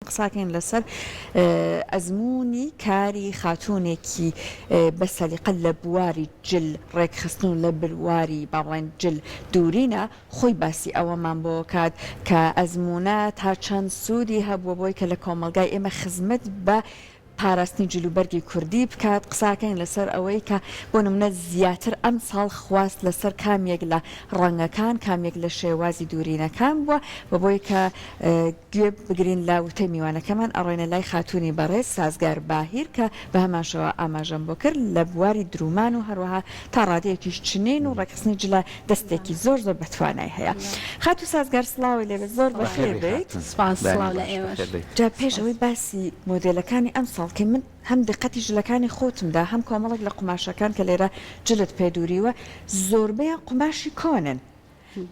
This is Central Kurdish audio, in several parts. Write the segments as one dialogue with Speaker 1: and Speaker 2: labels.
Speaker 1: قساکەین لەسەر ئەزموونی کاری خاتوونێکی بە سەلیقە لە بواری جل ڕێکخستن و لە بواری با بڵێن جل دوورینە خۆی باسی ئەوەمان بۆ کات کە ئەزموونە تا چەند سوودی هەبووە بۆی کە لە کۆمەڵگای ئێمە خزمەت بە پاراستنی جلوبەرگی کوردی بکات، قساکەین لەسەر ئەوەی کە بۆ نمونە زیاتر ئەمساڵ خواست لەسەر کام یەک لە ڕەنگەکان، کام یەک لە شێوازی دوورینەکان بووە و بۆی کە گوێ بگرین لە وتەی میوانەکەمان ئەڕۆینە لای خاتوونی بەڕێز سازگار باهیر کە بە هەمان شێوە ئاماژەم بۆ کرد لە بواری دروومان و هەروەها تا ڕادەیەکیش چنین و ڕێکخستنی جلە دەستێکی زۆر زۆر بەتوانای هەیە. خاتوو سازگار سڵاوی لێ بێت زۆر بەخێر بێیت.
Speaker 2: سپاس سڵاو لە ئێوەش.
Speaker 1: جا پێش ئەوەی باسی مۆدێلەکانی ئەمساڵ کەین من هەم دقەتی جلەکانی خۆتم دا هەم کۆمەڵێک لە قوماشەکان کە لێرە جلت پێ دووریوە زۆربەیان قوماشی کۆنن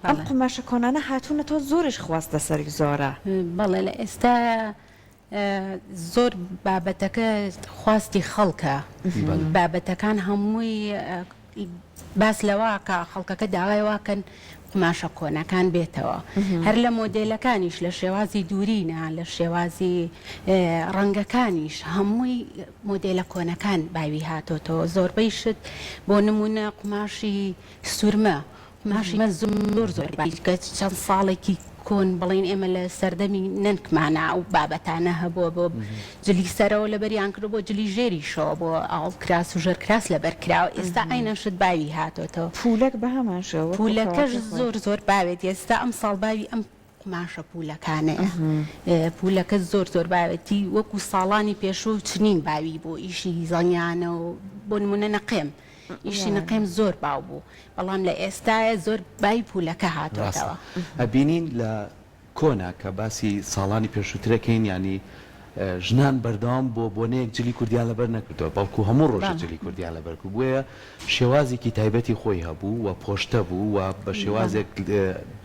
Speaker 1: ئەم قوماشە کۆنانە هاتوونەتەوە زۆریش خواست لەسەری زۆرە.
Speaker 2: بەڵێ لە ئێستایا زۆر بابەتەکە خواستی خەڵکە بابەتەکان هەمووی باس لەوە کە خەڵکەکە داوای واکەن قوماشە کۆنەکان بێتەوە هەر لە مۆدێلەکانیش لە شێوازی دوورینە لە شێوازی ڕەنگەکانیش هەمووی مۆدێلە کۆنەکان باوی هاتۆتەوە زۆربەی شت بۆ نمونە قوماشی سورمە قوماشی مە زۆر زۆر باوی کە چەند ساڵێکی کۆن بڵێین ئێمە لە سەردەمی نەنکمانا ئەو بابەتانە هەبووە بۆ جلی سەرەوە لەبەریان کردووە بۆ جلی ژێریشەوە بۆ ئاوڵ کراس و ژێر کراس لەبەر کراوە ئێستا عەینەن شت باوی هاتۆتەوە.
Speaker 1: پوولەک بە هەمان شێوە وەکو
Speaker 2: پوولەکەش کەواکەی خۆی. زۆر زۆر باوێتی ئێستا ئەمساڵ باوی ئەم قوماشە پوولەکانەیە پوولەکە زۆر زۆر باوێتی وەکو ساڵانی پێشوو چنین باوی بوو ئیشی زەنگانە و بۆ نموونە نەقێم ئیشی نەقێم زۆر باو بوو بەڵام لە ئێستایە زۆر بای پولەکە
Speaker 3: ڕاستە
Speaker 2: هاتۆتەوە.
Speaker 3: ئەبینین لە کۆنا کە باسی ساڵانی پێشووترەکەین یانی ژنان بەردەوام بۆ بۆنەیەک جلی کوردیان لەبەر نەکردووە بەڵکو هەموو ڕۆژێ
Speaker 2: بەڵێ.
Speaker 3: جلی کوردیان لەبەر کرد بۆیە شێوازێکی تایبەتی خۆی هەبوو و پۆشتە بوو و بە
Speaker 2: بەڵێ.
Speaker 3: شێوازێک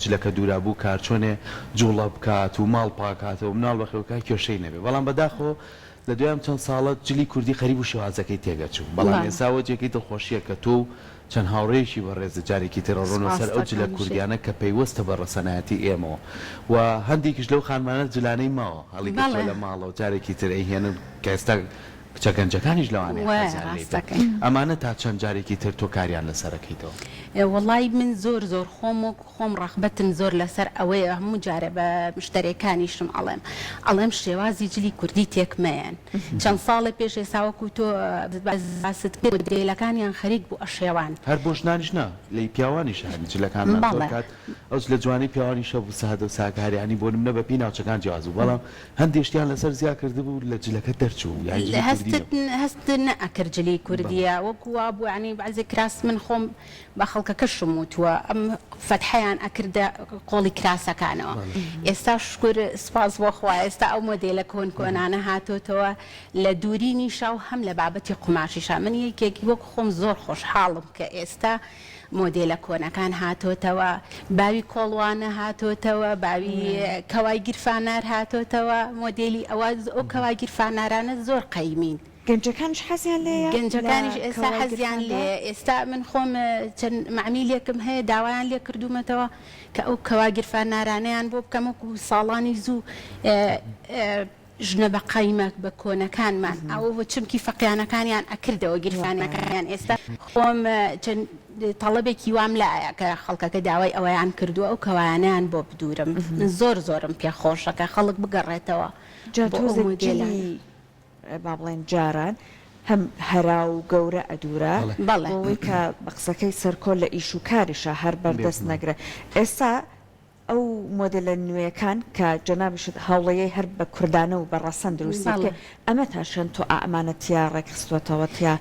Speaker 3: جلەکە دوورابوو کارچۆنێ جوڵە بکات و ماڵ پاکاتەوە مناڵ بەخێو بکات کێشەی نەبێ بەڵام بەداخەوە لە دوای ئەم چەند ساڵە جلی کوردی خەریک بوو شێوازەکەی تێگەچوو بەڵام
Speaker 2: بەڵێ.
Speaker 3: ئێستا ئەوە جێگەی دڵخۆشیە کە تۆ و چەند هاوڕێیەکی بەڕێزت جارێکی تر ئەڕۆنەوە سەر ئەو جلە
Speaker 2: سپاستەکەم شێخ.
Speaker 3: کوردیانە کە پەیوەستە بە ڕەسەنایەتی ئێمەوە و هەندێکیش لەو خانمانە جلانەی ماوە هەڵیگرتووە
Speaker 2: بەڵێ.
Speaker 3: لە ماڵەوە جارێکی تر ئەیهێنن کە ئێستا کچە گەنجەکانیش لەوانەیە
Speaker 2: وایە
Speaker 3: حەزیان لێی
Speaker 2: ڕاست
Speaker 3: بێت
Speaker 2: دەکەی.
Speaker 3: ئەمانە تا چەند جارێکی تر تۆ کاریان لەسەر ئەکەیتەوە؟
Speaker 2: وەڵای من زۆر زۆر خۆم وەک خۆم ڕەغبەتم زۆر لەسەر ئەوەیە هەموو جارێ بە مشتەرێکانیشم ئەڵێم ئەڵێم شێوازی جلی کوردی تێک مەیەن چەند ساڵێ پێش ئێستا وەکو تۆ باست کرد مۆدێلەکانیان خەریک بوو ئەشێوان.
Speaker 3: هەر بۆ ژنانیش نا لە ی پیاوانیش هەن جلەکانمان زۆر
Speaker 2: بەڵێ.
Speaker 3: کات ئەو جلە جوانەی پیاوانیش هەبوو سادە و ساکار یانی بۆ نمونە بە پێی ناوچەکان جیاواز بوو بەڵام هەندێ شتیان لەسەر زیا کردبوو لە جلەکە دەرچوو یانی جلی کوردی
Speaker 2: هەستت
Speaker 3: نەبوو.
Speaker 2: هەست نەئەکرد جلی
Speaker 3: بەڵێ.
Speaker 2: کوردیە وەکو وابوو یانی بەعزێ کراس من خۆم بە خەڵکەکەشم وتووە ئەم فەتحەیان ئەکردە قۆڵی کراسەکانەوە ئێستا شوکر سوپاس بۆ خوا ئێستا ئەو مۆدێلە کۆن کۆنانە هاتۆتەوە لە دوورینیشا و هەم لە بابەتی قوماشیشا من یەکێکی وەک خۆم زۆر خۆشحاڵم کە ئێستا مۆدێلە کۆنەکان هاتۆتەوە باوی کۆڵوانە هاتۆتەوە باوی کەوای گیرفانار هاتۆتەوە مۆدێلی ئەوە ئەو کەوای گیرفانارانە زۆر قەیمین.
Speaker 1: گەنجەکانیش حەزیان لێیە لە
Speaker 2: گەنجەکانیش ئێستا
Speaker 1: کەوای
Speaker 2: حەزیان
Speaker 1: گرفاندا؟
Speaker 2: لێیە ئێستا من خۆم چەند مەعمیلێکم هەیە داوایان لێ کردوومەتەوە کە ئەو کەوا گیرفانارانەیان بۆ بکەم وەکو ساڵانی زوو ژنە بە قایمە بە کۆنەکانمان ئەو چمکی فەقیانەکانیان ئەکردەوە گیرفانەکانیان ئێستا خۆم چەند تەڵەبێکی وام لایە کە خەڵکەکە داوای ئەوەیان کردووە ئەو کەوایانەیان بۆ بدوورم من زۆر زۆرم پێ خۆشە کە خەڵک بگەڕێتەوە
Speaker 1: جا
Speaker 2: بۆ ئەو
Speaker 1: تۆزێک
Speaker 2: مۆدێلانە.
Speaker 1: جلی با بڵێین جاران هەم هەرا و گەورە ئەدوورا
Speaker 2: بەڵێ.
Speaker 1: بۆ وەی کە بە قسەکەی سەرکۆ لە ئیش و کاریشا هەر بەردەست
Speaker 3: بێگومان.
Speaker 1: نەگرێ ئێستا ئەو مۆدێلە نوێیەکان کە جەنابیشت هەوڵەیەی هەر بە کوردانە و بە ڕەسەن دروستی
Speaker 2: بەڵێ.
Speaker 1: بکەی ئەمە تا چەند تۆ ئەمانە تیا ڕێکخستووەتەوە تیا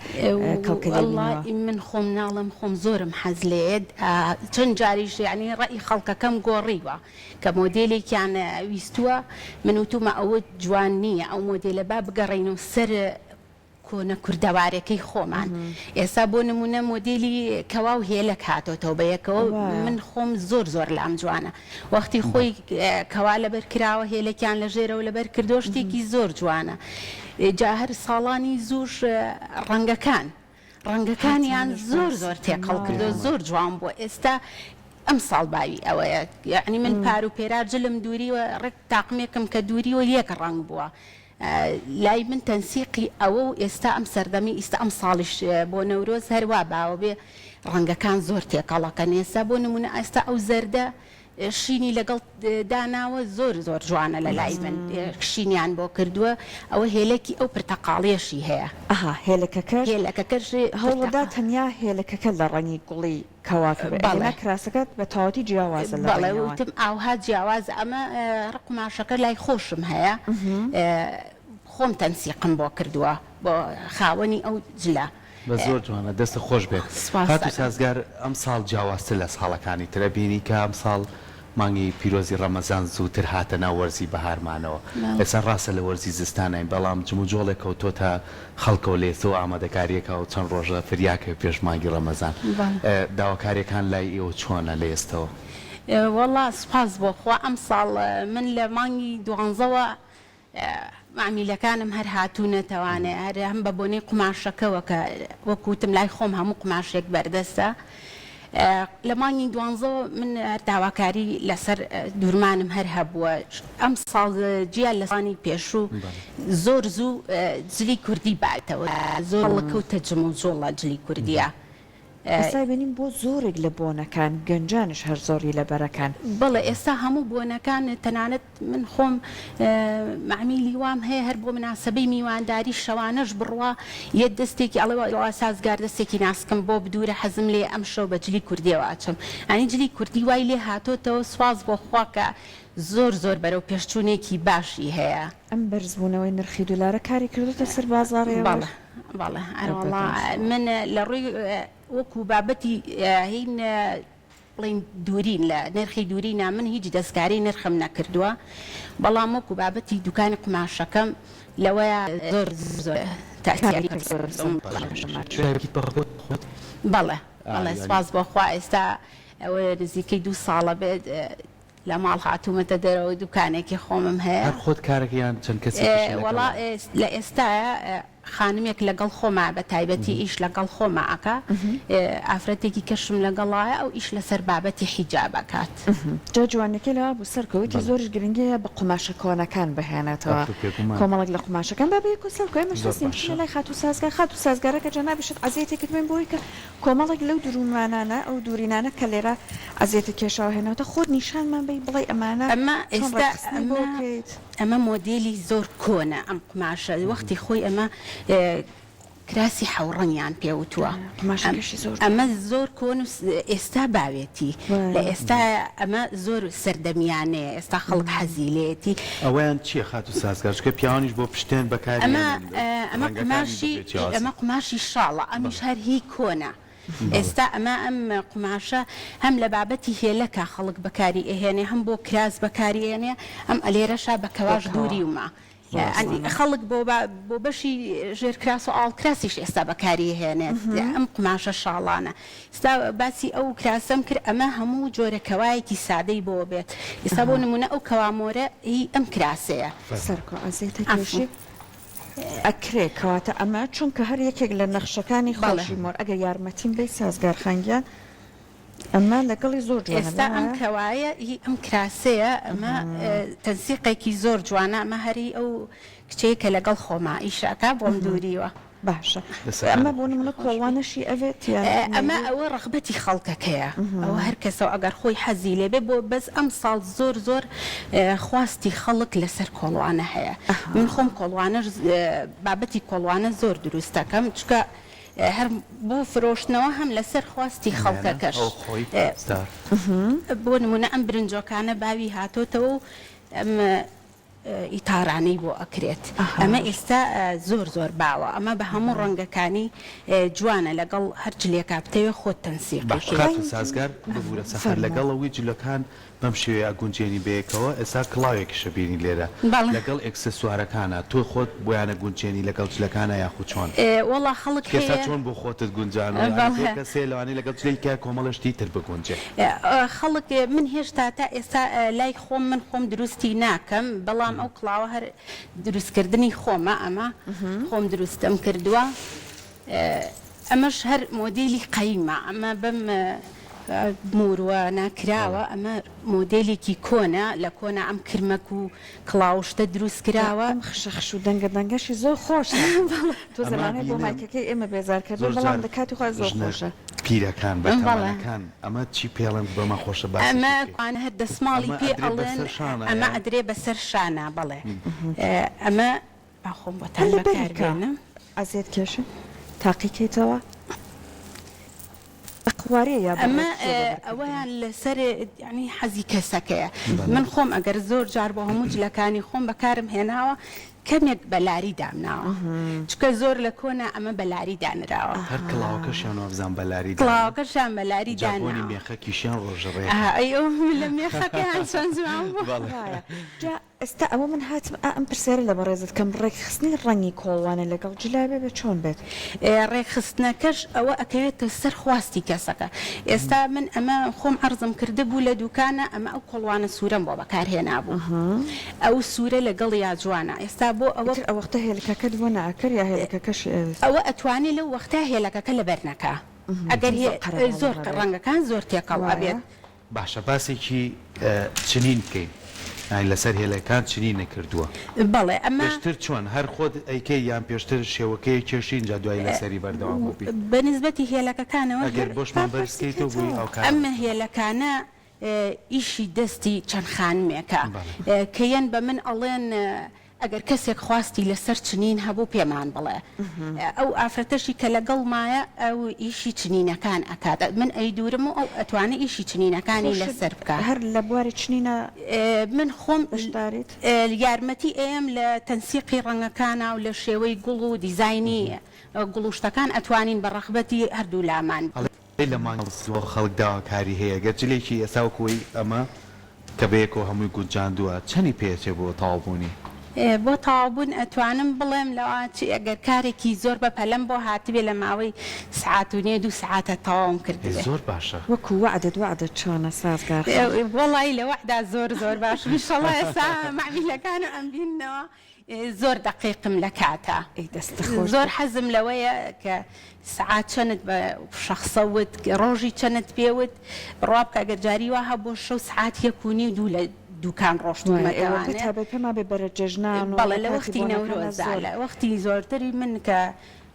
Speaker 1: کەڵکە لێ
Speaker 2: وەڵا
Speaker 1: بینیوە؟
Speaker 2: من خۆم ناڵێم خۆم زۆرم حەز لێیە چەند جاریش یانی ڕەئی خەڵکەکەم گۆڕیوە کە مۆدێلێکیان ویستووە من وتومە ئەوە جوان نییە ئەو مۆدێلە با بگەڕێینەوە سەر کۆنە کوردەوارەکەی خۆمان ئێستا بۆ نمونە مۆدێلی کەوا و هێلەک هاتۆتەوە بە یەکەوە من خۆم زۆر زۆر لام جوانە وەختی خۆی کەوا لەبەر کراوە هێلەکیان لە ژێرەوە لەبەر کردووە شتێکی زۆر جوانە جا هەر ساڵانی زووش ڕەنگەکان ڕەنگەکانیان زۆر زۆر تێکەڵ کردووە زۆر جوان بووە ئێستا. ئەمساڵ باوی ئەوەیە یەعنی من پار و پێرار جلم دووریوە ڕێک تاقمێکم کە دووریوە یەک ڕەنگ بووە لای من تەنسیقی ئەوە و ئێستا ئەم سەردەمی ئیستا ئەم ساڵیش بۆ نەورۆز هەر وا باوە بێ ڕەنگەکان زۆر تێکەڵەکەن ئێستا بۆ نمونە ئێستا ئەو زەردە شینی لەگەڵ داناوە زۆر زۆر جوانە لە لای من شینیان بۆ کردووە ئەوە هێلەکی ئەو پرتەقاڵیەشی هەیە.
Speaker 1: ئەها هێلەکەکەش
Speaker 2: هێلەکەکەش
Speaker 1: هەوڵەدا تەنیا هێلەکەکە لە ڕەنگی گوڵی کەواکە بێ ئەگینا کراسەکەت بە تەواوەتی جیاوازە لە
Speaker 2: بەڵێ
Speaker 1: ڕەنگی ئەوان.
Speaker 2: وتم ئاوها جیاوازە ئەمە ڕ قوماشەکە لای خۆشم هەیە خۆم تەنسیقم بۆ کردووە بۆ خاوەنی ئەو جلە.
Speaker 3: بەس زۆر جوانە دەستت خۆش بێت.
Speaker 2: سپاست
Speaker 3: خاتوو
Speaker 2: ئەکەم.
Speaker 3: سازگار ئەمساڵ جیاوازتر لە ساڵەکانی تر ئەبینی کە ئەمساڵ مانگی پیرۆزی ڕەمەزان زووتر هاتە ناو وەرزی بەهارمانەوە
Speaker 2: بەڵێ.
Speaker 3: ئێستا ڕاستە لە وەرزی زستاناین بەڵام جموجۆڵێک کەوتۆتە خەڵکەوە لە ئێستەوە ئامادەکاریەکا و چەند ڕۆژە فریاکەوێ پێش مانگی ڕەمەزان
Speaker 2: بەڵێ.
Speaker 3: داواکاریەکان لای ئێوە چۆنە لە ئێستەوە؟
Speaker 2: وەڵا سوپاس بۆ خوا ئەمساڵ من لە مانگی دوانزەوە مەعمیلەکانم هەر هاتوونەتەوانێ هەر هەم بە بۆنەی قوماشەکەوە کە وەک وتم لای خۆم هەموو قوماشێک بەردەستە لە مانگی دوانزەوە من هەر داواکاری لەسەر دوورمانم هەر هەبووە ئەم ساڵ جیا لە ساڵانی پێشوو زۆر زوو جلی کوردی باتەوە زۆر کەوتە جموجوڵە جلی کوردیە.
Speaker 1: ئێستا بینیم بۆ زۆرێک لە بۆنەکان گەنجانیش هەر زۆری لەبەرەکەن.
Speaker 2: بەڵێ ئێستا هەموو بۆنەکان تەنانەت من خۆم مەعمیلی وام هەیە هەر بۆ مناسەبەی میوانداری شەوانەش بڕوا یەت دەستێکی ئەڵێ وەڵا سازگار دەستێکی ناسکم بۆ بدورە حەزم لێیە ئەمشەو بە جلی کوردیەوە ئەچم یانی جلی کوردی وای لێ هاتۆتەوە سوپاس بۆ خوا کە زۆر زۆر بەرەو پێشچونێکی باشی هەیە.
Speaker 1: ئەم بەرزبوونەوەی نرخی دولارە کاری کردۆتە سەر بازاڕی ئێوەش؟
Speaker 2: بەڵێ بەڵێ ئەرەوەڵا من لە ڕووی وەکو بابەتی هین بڵێین دوورین لە نرخی دوورینا من هیچ دەستکاری نرخم نەکردووە بەڵام وەکو بابەتی دوکانی قوماشەکەم لەوەیا زۆر زۆر تەئسیری کردووم. بەڵێ بەڵێ سوپاس بۆ خوا ئێستا ئەوە نزیکەی دوو ساڵە بێت لە ماڵ هاتوومەتە دەرەوە دوکانێکی خۆمم هەیە.
Speaker 3: هەر خۆت کارەکەی یان چەند کەسێکیشت لەگەڵە؟
Speaker 2: وەڵا لە ئێستایا خانمێک لەگەڵ خۆما بە تایبەتی ئیش لەگەڵ خۆما ئەکا ئافرەتێکی کەشم لەگەڵایە ئەو ئیش لەسەر بابەتی حیجاب ئەکات.
Speaker 1: جا جوانیەکەی لەوە بوو سەرکەوتی زۆریش گرنگی هەیە بە قوماشە کۆنەکان بهێنێتەوە کۆمەڵێک لە قوماشەکان با بەیەکەوە سەرکەوە ئێمەش هەستین بچینە لای خاتوو سازگار خاتوو سازگارەکە جەنابیشت عەزێتێکت بێن بۆی کە کۆمەڵێک لەو دروومانانە، ئەو دوورینانە کە لێرە عەزێتت کێشاوە هێناوتە، خۆت نیشانمان بەی بڵێی ئەمانە
Speaker 2: ئەمە
Speaker 1: چۆن
Speaker 2: ئێستا
Speaker 1: ڕێکخستنی بۆ
Speaker 2: ئەمە
Speaker 1: بکەیت؟
Speaker 2: ئەمە مۆدێلی زۆر کۆنە ئەم قوماشە وەختی خۆی ئەمە کراسی حەوڕەنگیان پێ وتووە
Speaker 1: قوماشەکەشی زۆر
Speaker 2: ئەمە
Speaker 1: جوانە.
Speaker 2: زۆر کۆن و ئێستا باوێتی لە
Speaker 1: وایە.
Speaker 2: ئێستا ئەمە زۆر سەردەمیانەیە ئێستا خەڵک حەزی لێیەتی.
Speaker 3: ئەوەیان چییە خاتوو سازگار چونکە پیاوانیش بۆ پشتێن بەکاری
Speaker 2: ئەمە
Speaker 3: ئەهێنن
Speaker 2: ئەمە
Speaker 3: ڕەنگەکانی
Speaker 2: قوماشی
Speaker 3: بەبێ جیاوازن.
Speaker 2: ئەمە قوماشی شاڵە ئەمیش
Speaker 3: بەڵێ.
Speaker 2: هەر هی کۆنە
Speaker 3: بەڵێ.
Speaker 2: ئێستا ئەمە ئەم قوماشە هەم لە بابەتی هێلەکە خەڵک بەکاری ئەهێنێ هەم بۆ کراس بەکاری ئەهێنێ ئەم ئەلێرەشا بە
Speaker 1: بۆ
Speaker 2: کەواش
Speaker 1: کەوا.
Speaker 2: دووریومە
Speaker 1: ڕاستە.
Speaker 2: خەڵک بۆ بۆ بەشی ژێر کراس و ئاڵ کراسیش ئێستا بەکاری ئەهێنێت ئەم قوماشە شاڵانە ئیستا باسی ئەو کراسەم کرد ئەمە هەموو جۆرە کەوایەکی سادەی بۆ بێت ئیستا بۆ نمونە ئەو کەوا مۆرە هی ئەم کراسەیە.
Speaker 1: سەرکۆ عەزێتە
Speaker 2: عەفو.
Speaker 1: کێشی ئەکرێ کەواتە ئەمە چونکە هەر یەکێک لە نەخشەکانی
Speaker 2: بەڵێ.
Speaker 1: خۆشی مۆر ئەگەر یارمەتیم بەی سازگار خان گیان ئەمە لەگەڵی زۆر جوانە
Speaker 2: ئێستا ئەم
Speaker 1: وایە؟
Speaker 2: کەوایە هی ئەم کراسەیە ئەمە تەنسیقێکی زۆر جوانە ئەمە هەر هی ئەو کچەیە کە لەگەڵ خۆما ئیش ئەکا بۆم دووریوە.
Speaker 1: باشە
Speaker 3: دەستەکانت
Speaker 1: ئەمە بۆ
Speaker 3: خۆش
Speaker 1: نمونە
Speaker 3: بێت.
Speaker 1: کۆڵوانەشی ئەوێت یان
Speaker 2: ئەمە
Speaker 1: مەیلی؟
Speaker 2: ئەوە ڕەغبەتی خەڵکەکەیە ئەوە هەر کەسەو ئەگەر خۆی حەزی لێ بێ بۆ بەس ئەمساڵ زۆر زۆر خواستی خەڵک لەسەر کۆڵوانە هەیە من خۆم کۆڵوانەش بابەتی کۆڵوانە زۆر دروست دەکەم چونکە هەر بۆ فرۆشتنەوە هەم لەسەر خواستی
Speaker 3: ئەمەیانە
Speaker 2: خەڵکەکەش
Speaker 3: ئەو خۆی ستار.
Speaker 2: بۆ نمونە ئەم برنجۆکانە باوی هاتۆتەوە و ئەم ئیتارانەی بۆ ئەکرێت ئەمە ئێستا زۆر زۆر باوە ئەمە بە هەموو ڕەنگەکانی جوانە لەگەڵ هەر جلێکا بتەوێ خۆت تەنسیقی
Speaker 3: باشە
Speaker 2: کەی.
Speaker 3: خاتوو سازگار ببورە سەحەر لەگەڵ ئەوەی جلەکان بەم شێوەیە ئەگونجێنی بەیەکەوە ئێستا کڵاوێکیشە بینی لێرە
Speaker 2: بەڵێ.
Speaker 3: لەگەڵ ئێکسسوارەکانا تۆ خۆت بۆیان ئەگونجێنی لەگەڵ جلەکانا یاخود چۆن؟
Speaker 2: وەڵا خەڵک
Speaker 3: چونکە ئێستا
Speaker 2: هەیە.
Speaker 3: چۆن بۆ خۆتت گونجانوە یانی زۆر
Speaker 2: بەڵێ.
Speaker 3: کەس هەیە لەوانەیە لەگەڵ جلێکیا کۆمەڵێ شتی تر بگونجێ.
Speaker 2: خەڵک من هێشتا تا ئێستا لای خۆم من خۆم دروستی ناکەم بەڵام ئەو کڵاوە هەر دروستکردنی خۆمە ئەمە خۆم دروستم کردووە ئەمەش هەر مۆدیلی قەیمە ئەمە بەم. موروانە کراوە ئەمە مۆدێلێکی کۆنە لە کۆنا ئەم کرمەک و کڵاو شتە دروست کراوە.
Speaker 1: ئەم خشە خش و دەنگە دەنگەشی زۆر خۆشە تۆزێ
Speaker 3: ئەمە
Speaker 1: لەوانەیە بۆ
Speaker 3: بینم
Speaker 1: مایکەکەی ئێمە بێزارکەر بێ
Speaker 3: زۆر
Speaker 1: بەڵام
Speaker 3: جار
Speaker 1: لە کاتی خۆی زۆر
Speaker 3: ژنە
Speaker 1: خۆشە.
Speaker 3: پیرەکان
Speaker 2: بەڵێ.
Speaker 3: بەتەمەنەکان ئەمە چی پێڵێن بەمە خۆشە باسێکی
Speaker 2: ئەمە
Speaker 3: بکەی.
Speaker 2: کوانە هەر دەسماڵی
Speaker 3: ئەمە
Speaker 2: پێ
Speaker 3: ئەدرێ
Speaker 2: ئەڵێن
Speaker 3: بەسەر شانا
Speaker 2: ئەمە
Speaker 3: یان؟
Speaker 2: ئەدرێ بەسەر شانا بەڵێ ئەمە با خۆم بۆتان
Speaker 1: هەر لەبەری
Speaker 2: بەکار
Speaker 1: کە
Speaker 2: بێنم.
Speaker 1: ئەزیەت کێشن تاقی کەیتەوە بە قوارەیە یا بە
Speaker 2: ئەمە
Speaker 1: ڕێکی بە بەر کردنە؟
Speaker 2: ئەوەیان لەسەر یانی حەزی کەسەکەیە من خۆم ئەگەر زۆر جار بۆ هەموو جلەکانی خۆم بەکارم هێناوە کەمێک بە لاری دامناوە چونکە زۆر لە کۆنا ئەمە بە لاری دانراوە.
Speaker 3: هەر کڵاوەکەشیان وابزانم بە لاری دانا.
Speaker 2: کڵاوەکەشیان بە لاری
Speaker 3: جا بۆنی
Speaker 2: داناوە.
Speaker 3: مێخەکیشیان ڕۆژە ڕێکە.
Speaker 2: ئەها ئەی ئەو لە مێخەکەیان چەند جوان بوو.
Speaker 3: بەڵێ.
Speaker 1: وایە جا ئێستا ئەوە من هاتم ئا ئەم پرسیارە لە بەڕێزت کەم ڕێکخستنی ڕەنگی کۆڵوانە لەگەڵ جلا بێ بێ چۆن بێت؟
Speaker 2: ڕێکخستنەکەش ئەوە ئەکەوێتە سەر خواستی کەسەکە ئێستا من ئەمە خۆم عەرزم کردبوو لە دوکانە ئەمە ئەو کۆڵوانە سوورەم بۆ بەکار هێنابوو ئەو سوورە لەگەڵیا جوانە ئێستا بۆ ئەوە.
Speaker 1: ئیتر ئەوەختە هێلکەکەت بۆ نەئەکرد یا هێلکەکەشی ئەویست؟
Speaker 2: ئەوە ئەتوانێ لەو وەختە هێلەکەکە لەبەر نەکا ئەگەر
Speaker 1: زۆر قەرەباڵغ
Speaker 2: زۆر
Speaker 1: ئەبێت
Speaker 2: ڕەنگەکان زۆر تێکەڵ
Speaker 1: وایە؟
Speaker 2: ئەبێت.
Speaker 3: باشە باسێکی چنین بکەین یانی لەسەر هێلەکان چنینت کردووە.
Speaker 2: بەڵێ ئەمە.
Speaker 3: پێشتر چۆن هەر خۆت ئەیکەی یان پێشتر شێوەکەی کێشی ئینجا دوای لەسەری بەردەوام بووبی؟
Speaker 2: بە نیسبەتی هێلەکەکانەوە
Speaker 3: ئەگەر
Speaker 2: هەر.
Speaker 3: بۆشمان بەرز کەیتەوە بۆی ئەو کارە
Speaker 2: ئەم
Speaker 3: بکەین.
Speaker 2: هێلەکانە ئیشی دەستی چەند خانمێکە
Speaker 3: بەڵێ.
Speaker 2: کە یەن بە من ئەڵێن ئەگەر کەسێک خواستی لەسەر چنین هەبوو پێمان بڵێ. ئەو ئافرەتەشی کە لەگەڵمایە ئەو ئیشی چنینەکان ئەکات من ئەیدورم و ئەو ئەتوانێ ئیشی چنینەکانی
Speaker 1: خۆشت
Speaker 2: لەسەر بکا.
Speaker 1: هەر لە بواری چنینە
Speaker 2: من خۆم
Speaker 1: بەشداریت؟
Speaker 2: یارمەتی ئەیەم لە تەنسیقی ڕەنگەکانا و لە شێوەی گوڵ و دیزاینی گوڵ و شتەکان ئەتوانین بە ڕەغبەتی هەردوو لامان.
Speaker 3: ئەڵێی لە مانگ زۆر خەڵک داواکاری هەیە گەر جلێکی ئێستا وەکو ئەوەی ئەمە کە بەیەکەوە هەمووی گونجاندووە چەنی پێ ئەچێ بۆ تەواو بوونی؟
Speaker 2: بۆ تەواو بوون ئەتوانم بڵێم لەوانچی ئەگەر کارێکی زۆر بە پەلەم بۆ هاتبێ لە ماوەی سعات و نێو دوو سعاتە تەواوم
Speaker 3: ئەی
Speaker 2: کردبێ.
Speaker 3: زۆر باشە.
Speaker 1: وەکو وەعدت وەعدت چۆنە سازگار خان؟
Speaker 2: وەڵایی لە وەعدا زۆر زۆر باشم ئیشەڵا ئێستا مەعمیلەکانم ئەمبیننەوە زۆر دەقیقم لە کاتە.
Speaker 1: ئەی دەستت خۆش
Speaker 2: زۆر
Speaker 1: بێت.
Speaker 2: حەزم لەوەیە کە سەعات چەنت بە شەخسە وت، ڕۆژی چەنت پێ وت، بڕوا بکە ئەگەر جاری وا هەبووە شەو سەعات یەک و نیو دوو لە دوکان
Speaker 1: وایە ئێوە
Speaker 2: ڕۆشتوومەتەوانێ.
Speaker 1: بەتایبەت پێمان بێ بەرە جەژنان و
Speaker 2: بەڵێ
Speaker 1: لە
Speaker 2: لە
Speaker 1: کاتی
Speaker 2: وەختی
Speaker 1: بۆنەکانا
Speaker 2: نەورۆزا
Speaker 1: زۆر.
Speaker 2: لە وەختی زۆرتری من کە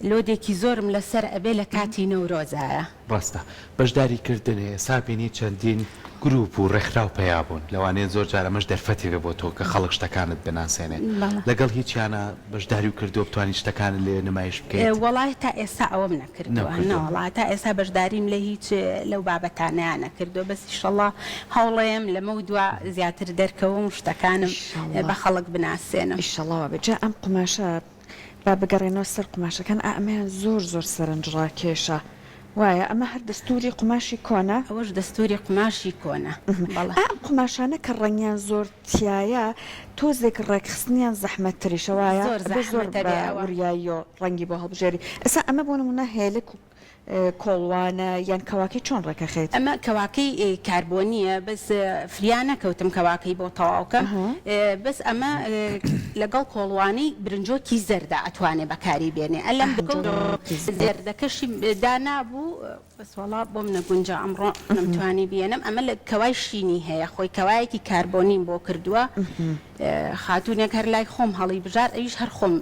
Speaker 2: لۆدێکی زۆرم لەسەر ئەبێ لە کاتی نەورۆزایە.
Speaker 3: ڕاستە بەشداری کردن ئێستا بینی چەندین گروپ و ڕێکخراو پەیا بوون لەوانەیە زۆر جار ئەمەش دەرفەتێک بێ بۆ تۆ کە خەڵک شتەکانت بناسێنێ لەگەڵ هیچیانا بەشداریو کردووە بتوانی شتەکانت لێ نمایش بکەیت؟
Speaker 2: وەڵای تا ئێستا ئەوەم نەکردووە
Speaker 3: نەکردووە.
Speaker 2: نەوەڵا تا ئێستا بەشداریم لە هیچ لەو بابەتانەیا نەکردووە بەس ئیشەڵا هەوڵەیەم لەمەودوا زیاتر دەرکەوم و شتەکانم
Speaker 1: ئیشەڵا
Speaker 2: بە خەڵک بناسێنم.
Speaker 1: ئیشەڵا وابێ جا ئەم قوماشە با بگەڕێینەوە سەر قوماشەکان ئا ئەمەیان زۆر زۆر سەرنج ڕاکێشە وایە ئەمە هەر دەستوری قوماشی کۆنە؟
Speaker 2: ئەوەش دەستوری قوماشی کۆنە بەڵێ.
Speaker 1: ئا ئەم قوماشانە کە ڕەنگیان زۆر تیایە تۆزێک ڕێکخستنیان زەحمەتتریشە وایە؟
Speaker 2: زۆر
Speaker 1: ئەبێ زۆر
Speaker 2: زەحمەتە
Speaker 1: بە
Speaker 2: بێ ئەوە.
Speaker 1: وریاییۆ ڕەنگی بۆ هەڵبژێری ئێستا ئەمە بۆ نمونە هێلک و کۆڵوانە یان کەواکەی چۆن ڕێکەخەیت؟
Speaker 2: ئەمە کەواکەی کاربۆنیە بەس فریا نەکەوتم کەواکەی بۆ تەواو کەم بەس ئەمە لەگەڵ کۆڵوانەی برنجۆکی زەردا ئەتوانێ بەکاری بێنێ ئەلەم زەردەکەشی دانابوو بەس وەڵا بۆم نەگونجا ئەمڕۆ نەمتوانی بێنم ئەمە لە کەوای شینی هەیە خۆی کەوایەکی کاربۆنیم بۆ کردووە خاتوونێک هەر لای خۆم هەڵی بژارد ئەویش هەر خۆم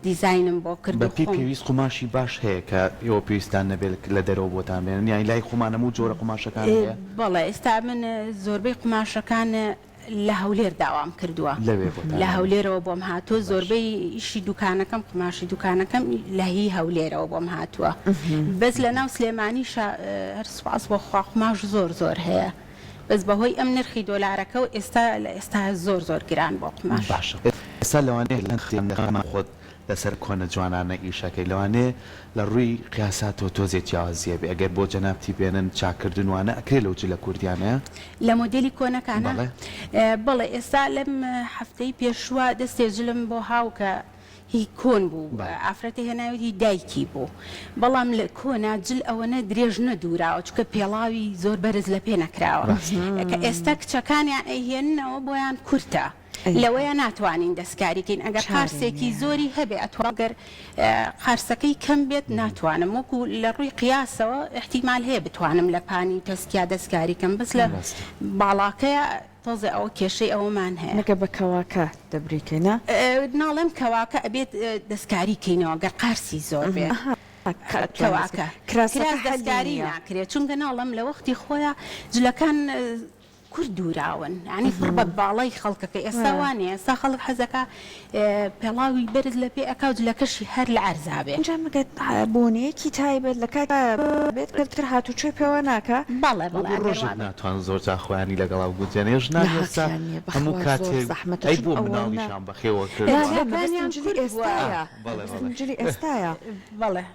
Speaker 2: دیزاینم بۆ کرد
Speaker 3: بە
Speaker 2: و
Speaker 3: پێی
Speaker 2: خۆم.
Speaker 3: پێویست قوماشی باش هەیە کە ئێوە پێویستتان نەبێت لە دەرەوە بۆتان بێنن یانی لای خۆمان هەموو جۆرە قوماشەکان هەیە؟
Speaker 2: بەڵێ ئێستا من زۆربەی قوماشەکان لە هەولێر داوام کردووە
Speaker 3: لەوێ بۆتان
Speaker 2: لە
Speaker 3: هێنن.
Speaker 2: هەولێرەوە بۆم هاتووە
Speaker 3: باش.
Speaker 2: زۆربەی ئیشی دوکانەکەم قوماشی دوکانەکەم لە هی هەولێرەوە بۆم هاتووە بەس لە ناو سلێمانیشا هەر سوپاس بۆ خوا قوماش زۆر زۆر هەیە بەس بەهۆی ئەم نرخی دۆلارەکەو ئێستا لە ئێستا زۆر زۆر گران بۆ قوماش.
Speaker 3: باشە ئێستا لەوانەیە لە خۆت لەسەر کۆنە جوانانە ئیشەکەی لەوانەیە لە ڕووی قیاساتەوە تۆزێ جیاوازی هەبێ ئەگەر بۆ جەنابتی بێنن چاککردن وانە ئەکرێ لەو جلە کوردیانەیە؟
Speaker 2: لە مۆدێلی کۆنەکانە؟
Speaker 3: بەڵێ.
Speaker 2: بەڵێ ئێستا لەم هەفتەی پێشووە دەستێ جلم بۆ هاو کە هی کۆن بوو ئافرەتێ هێناویت هی دایکی بوو بەڵام لە کۆنا جل ئەوەنە درێژ نەدووراوە چونکە پێڵاوی زۆر بەرز لە پێ نەکراوە کە ئێستا کچەکانیان ئەیهێننەوە بۆیان کورتە. لەوەیا ناتوانین دەستکاری کەین ئەگەر قارسێکی زۆری هەبێ ئەتوانم گەر قارسەکەی کەم بێت ناتوانم وەکو لە ڕووی قیاسەوە ئیحتیمال هەیە بتوانم لە پانی و تەسکیا دەستکاری کەم بەس لە باڵاکەیا تۆزێ ئەوە کێشەی ئەوەمان هەیە.
Speaker 1: مەگەر بە کەواکە دەبریکەی نا؟
Speaker 2: ناڵێم کەواکە ئەبێت دەستکاری کەینەوە گەر قارسی زۆر بێت. کەواکە کراس دەستکاری ناکرێت چونکە ناڵێم لە وەختی خۆیا جلەکان کورد دووراون یانی پڕ بە باڵای خەڵکەکە ئێستا وا نیە ئێستا خەڵک حەزەکا پێڵاوی بەرز لە پێ ئەکا و جلەکەشی هەر لە عەرزا بێ.
Speaker 1: ئینجا مەگەر بۆنەیەکی تایبەت لە کاتی بێت کەمتر هاتوچۆی پێوە ناکا؟
Speaker 2: بەڵێ بەڵێ
Speaker 3: وەکو
Speaker 2: ئەگەر
Speaker 3: ڕۆژێک
Speaker 2: وا بێ.
Speaker 3: ناتوان زۆر جار خۆیانی لەگەڵا بگونجێنێ ژنان
Speaker 1: لە
Speaker 3: ئێستا
Speaker 1: هەقیان نیە
Speaker 3: هەموو
Speaker 1: بەخوا زۆر
Speaker 3: کاتێک
Speaker 1: زەحمەتە
Speaker 3: ئەی
Speaker 1: چون
Speaker 3: بۆ
Speaker 1: ئەوەنە
Speaker 3: مناڵیشان بەخێوە
Speaker 1: نا
Speaker 3: کردوە.
Speaker 1: نا
Speaker 2: جلەکانیان
Speaker 1: مەبەستم جلی
Speaker 2: کورت بووە.
Speaker 1: ئێستایە
Speaker 3: ئا بەڵێ
Speaker 1: مەبەستم
Speaker 3: بەڵێ.
Speaker 1: جلی ئێستایە.
Speaker 2: بەڵێ.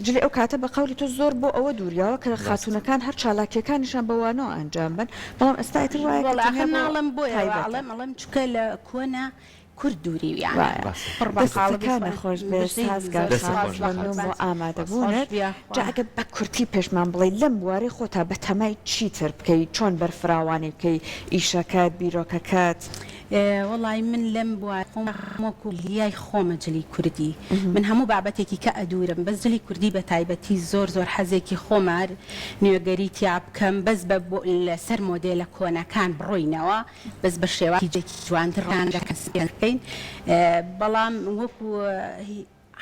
Speaker 1: جلی ئەو کاتە بە قەولی تۆ زۆر بۆ ئەوە دووریاوە کە
Speaker 3: ڕاستە.
Speaker 1: خاتوونەکان هەر چالاکیەکانیشان بە وانەوە ئەنجام بەن بەڵام ئێستا ئیتر وایە کە
Speaker 2: وەڵا
Speaker 1: تەنیا
Speaker 2: ئاخر
Speaker 1: بۆ
Speaker 2: ناڵێم بۆیە وا
Speaker 1: تایبەتە.
Speaker 2: ئەڵێم ئەڵێم چونکە لە کۆنا کورد دووریویانە
Speaker 1: وایە.
Speaker 3: ڕاستە.
Speaker 2: پڕ بە قاڵبی
Speaker 1: دەستەکانە
Speaker 2: خۆیان.
Speaker 1: خۆش بێ
Speaker 2: بژی
Speaker 1: سازگار
Speaker 2: زۆر
Speaker 3: دەستت
Speaker 1: خان
Speaker 2: سپاس
Speaker 3: خۆش بێ
Speaker 1: مەمنوون
Speaker 3: خاتوون.
Speaker 1: بۆ
Speaker 2: بەخۆربان.
Speaker 1: ئامادە
Speaker 3: سپاس.
Speaker 2: خۆش
Speaker 1: بوونت
Speaker 2: بیا
Speaker 1: جا
Speaker 2: خوا.
Speaker 1: ئەگەر بە کورتی پێشمان بڵێی لەم بوارەی خۆتا بەتەمای چیتر بکەی چۆن بەرفراوانی بکەی ئیشەکەت بیرۆکەکەت؟
Speaker 2: وەڵای من لەم بوارە خۆم وەکو لیای خۆمە جلی کوردی من هەموو بابەتێکی کە ئەدورم بەس جلی کوردی بە تایبەتی زۆر زۆر حەزێکی خۆمە نوێگەری تیا بکەم بەس بە لەسەر مۆدێلە کۆنەکان بڕۆینەوە بەس بە شێوازێکی جوانتر بکەین بەڵام وەکو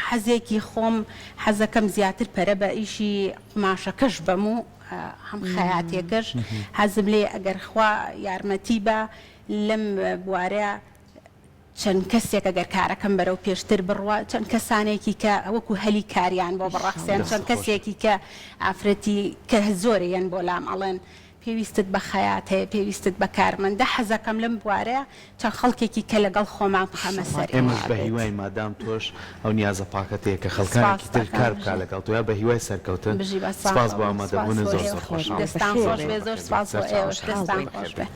Speaker 2: حەزێکی خۆم حەزەکەم زیاتر پەرە بە ئیشی قوماشەکەش بەم و هەم خەیاتێکەش حەزم لێیە ئەگەر خوا یارمەتی با لەم بوارە چەند کەسێک ئەگەر کارەکەم بەرەو پێشتر بڕوا چەند کەسانێکی کە وەکو هەلی کاریان بۆ بڕەخسێن چەند کەسێکی کە ئافرەتی کە زۆرە یەن بۆ لام ئەڵێن پێویستت بە خەیات هەیە، پێویستت بە کارمەندە، حەزەکەم لەم بوارەیا چەند خەڵکێکی کە لەگەڵ خۆمان بخەمە سەر
Speaker 3: ئێمەش بە
Speaker 2: ئێوە.
Speaker 3: هیوای مادام تۆش ئەو نیازە پاکەت هەیە کە
Speaker 2: سپاس
Speaker 3: خەڵکانێکی تر
Speaker 2: دەکەم
Speaker 3: کار بکا
Speaker 2: بژی.
Speaker 3: لەگەڵ تۆیا بە هیوای سەرکەوتن
Speaker 2: بژی بە
Speaker 3: سپاس بۆ
Speaker 2: ساغەوە
Speaker 3: ئامادە
Speaker 2: سپاس
Speaker 3: بوونت
Speaker 2: بۆ
Speaker 3: زۆر
Speaker 2: ئێوە
Speaker 3: زۆر خۆشحاڵ
Speaker 2: دەستان
Speaker 3: بووین
Speaker 2: خۆش بێ زۆر
Speaker 3: بەخێر بێیت
Speaker 2: سپاس بۆ
Speaker 3: سەرچاوە
Speaker 2: ئێوەش دەستان
Speaker 3: بەخێر
Speaker 2: خۆش
Speaker 3: بێیت.
Speaker 2: بێ.